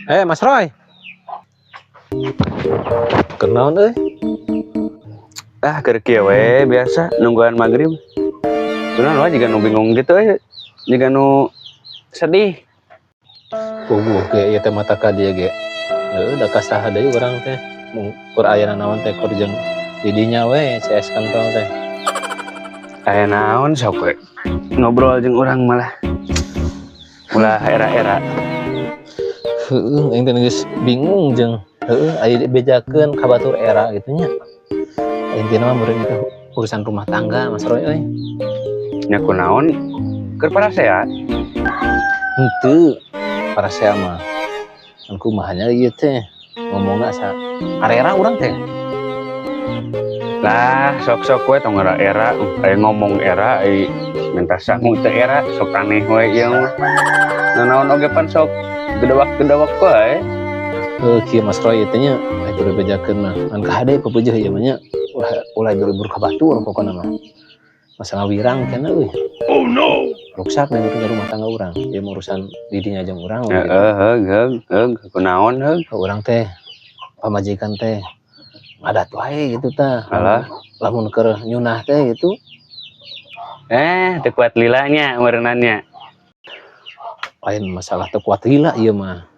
Eh, Mas Roy. Kunaon euy? Ah, keur kieu we biasa nungguan maghrib. Kunaon wae jiga nu bingung gitu euy. Jiga nu sedih. Puguh ge ieu teh mata ka dieu ge. Heueuh, da ka saha deui urang teh. Mung kur aya naon teh kur jeung didinya we si es kental teh. Aya naon sok we. Ngobrol jeung urang malah. Ulah era-era. Heueuh, aing teh geus bingung jeung heueuh aya dibejakeun ka batur era gitu nya. Intina mah meureun itu urusan rumah tangga, Mas Roy euy. Nya kunaon keur parasea? Henteu, parasea mah. Kan kumaha nya ieu teh ngomongna asa arera urang teh. Lah, sok-sok we tong era-era, aya ngomong era, ai minta sangu teh era, sok aneh we ieu mah. Nanaon oge pan sok gedewak-gedewak wae. Heuh, kieu Mas Roy ieu teh nya, aya kudu bejakeun mah. Ngan kahade pepeujeuh ieu mah nya. Ulah ulah libur ka batur pokona mah. Masalah wirang keneh euy. Oh no. Ruksak nih urusan rumah tangga urang. Ieu mah urusan didinya jeung urang gitu. Heeh, heug heug heug, kunaon heug? Urang teh pamajikan teh ngadat wae gitu tah. Alah. Lamun keur nyunah teh gitu. Eh, teu kuat lilanya meureunannya. Lain masalah teu kuat lila ieu mah.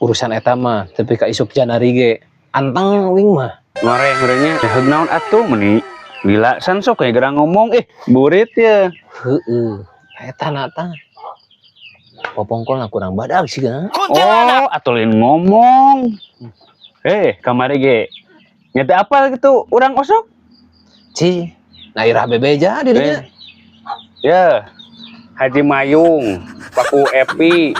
Urusan eta mah tapi ka isuk janari ge anteng wing mah. Ngoreh meureunnya, heug naon atuh meuni lila san sok kayak gerang ngomong eh burit ya. Heeh. Eta na tah. Popongkolna kurang badag sih kan. Oh, atuh lain ngomong. Eh, kamari ge. Nya teu apal gitu urang osok? Ci, nah irah bebeja di dinya. Eh. Ya. Haji Mayung, Paku Epi.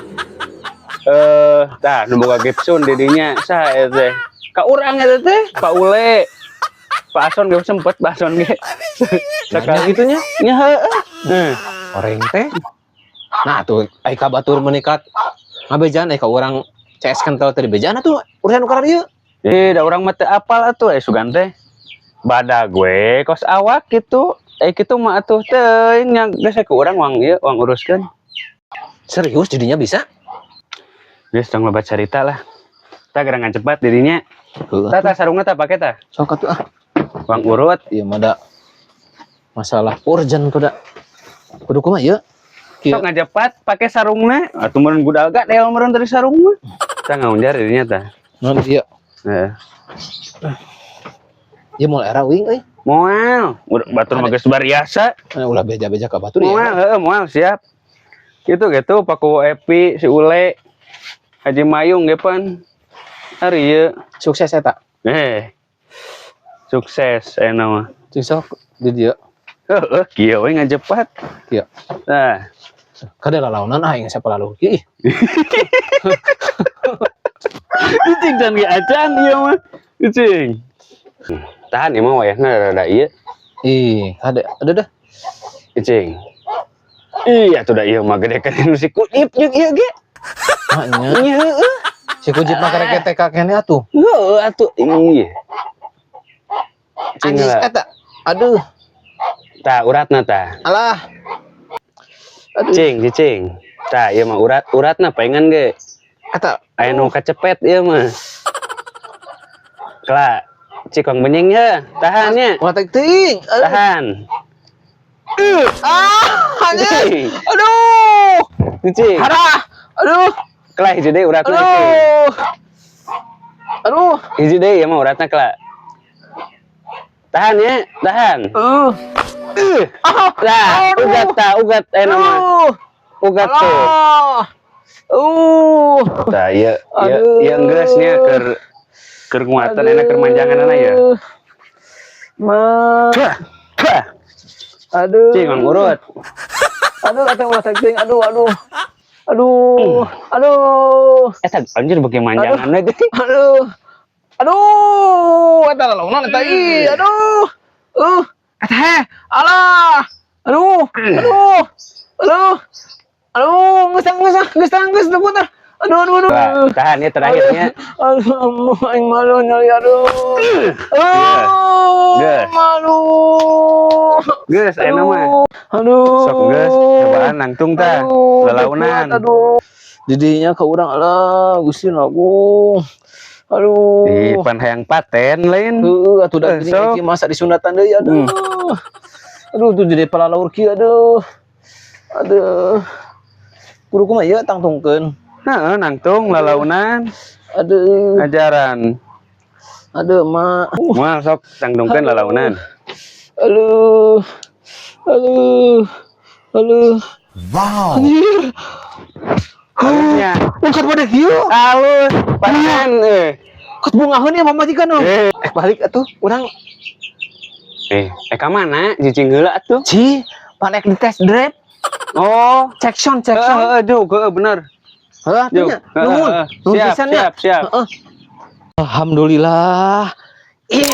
Eh, tah nu boga Gibson di dinya saha eta teh? Ka urang eta teh, Pak Ule. Pak Ason ge sempet, Pak Ason ge. Sekali gitu nya. Nya heueuh. Heuh. Orang teh. Nah tuh ai ka batur menikat ngabejaan ai ka urang CS kental teh dibejaan atuh urusan ukara ieu. Eh, da urang mah teu apal atuh eh sugan teh. Badag we kos awak gitu. Eh kitu mah atuh teuing nya geus ku urang wang ieu wang uruskeun. Serius jadinya bisa? Geus tong loba carita lah. Tah gerangan cepat dirinya. Heueuh. Tah tah sarungna tah pake tah. Sok atuh ah. Wang urut. Ieu mah da masalah urgent kuda. Kudu kumaha ieu? Kieu. Sok ngajepat pake sarungna. Atuh meureun gudal gadel meureun dari sarung mah. Tah ngaunjar dirinya tah. Non ieu. Heeh. Ieu moal era wing euy. Moal, udah batur mah geus bariasa. Ulah beja-beja ka batur Moal, ya. Heeh, moal siap. Gitu gitu Paku Epi, si Ule, Haji Mayung ge pan. Ari ieu. Sukses eta. Eh. Sukses ayeuna mah. Cing sok di dieu. Heeh, kieu we ngajepat. Kieu. Nah, Kade lalaunan ah aing siapa lalu kieu. Cicing can ge acan ieu mah. Cicing. Tahan ieu mah wayahna rada ieu. Ih, kade ada dah. Cicing. Iya tuh da ieu mah gede kan si Kujip jeung ieu ge. Maknya Nya heueuh. Si Kujip mah karek TK keneh atuh. Heueuh atuh. Iya. Cing Anjis lah. Eta. Aduh, Tah uratna tah. Alah. Aduh. Cing, cicing. Tah ieu mah urat uratna pengen ge. Eta. Aya nu kacepet ieu mah. Kela, cikong benyeng ya, tahan ya. Ulah teh teuing. Aduh. Tahan. Ah, anjir. Cicing. Aduh. Cicing. Harah. Aduh. Kela hiji deui uratna cicing. Aduh. Aduh. Hiji deui ieu mah uratna kela. Tahan ya, tahan. Aduh. Ah, Nah, Aduh. ugat tah, ugat eh nama. Aduh. Ugat tuh. Alah. Tah, ieu ieu Aduh. Ieu geus nya keur keur nguatan enak keur manjanganana ya. Ma. Wah, wah. Aduh. Cing, mang urut. Aduh, kata ulah teuing. Aduh, aduh. Aduh. Aduh. Eta anjir beuki manjangan we teh. Aduh. Aduh, eta lalaunan eta ih, aduh. Eta heh. Alah. Aduh, aduh. Aduh. Aduh, geus geus geus geus teu tah. Aduh, aduh, aduh. Wah, tahan ya terakhirnya. Aduh, aduh, aing malu nyali aduh. Aduh, Geus. Malu. Geus ayeuna mah. Aduh. Sok geus, cobaan nangtung tah. Aduh, Lalaunan. Aduh. Didinya ka urang, alah, Gusti Nu Agung. Aduh. Di pan hayang paten lain. Heeh, atuh da Eh, gini sok. Kieu masa disunatan deui, aduh. Aduh, tuh jadi palalaur kieu, aduh. Aduh. Kudu kumaha ieu, tangtungkeun? Heeh, nangtung lalaunan. Aduh. Ajaran. Aduh, Mak. Moal, sok tangtungkeun lalaunan. Aduh. Aduh. Aduh. Wow. Anjir. Halusnya. Ungkat pada kieu. Halus, paten eh. Kot bungaheun ya pamajikan oh. Eh. Eh, balik atuh urang. Eh, eh, ka mana? Cicing heula atuh. Ci, pan ek di test drive. Oh, Cek sound, cek sound. Heeh, juk, heeh, bener. Heuh, atuh Juk. nya. Nuhun. Heeh, Nuhun siap, pisan nya. siap, siap. Heeh. Alhamdulillah. Ih.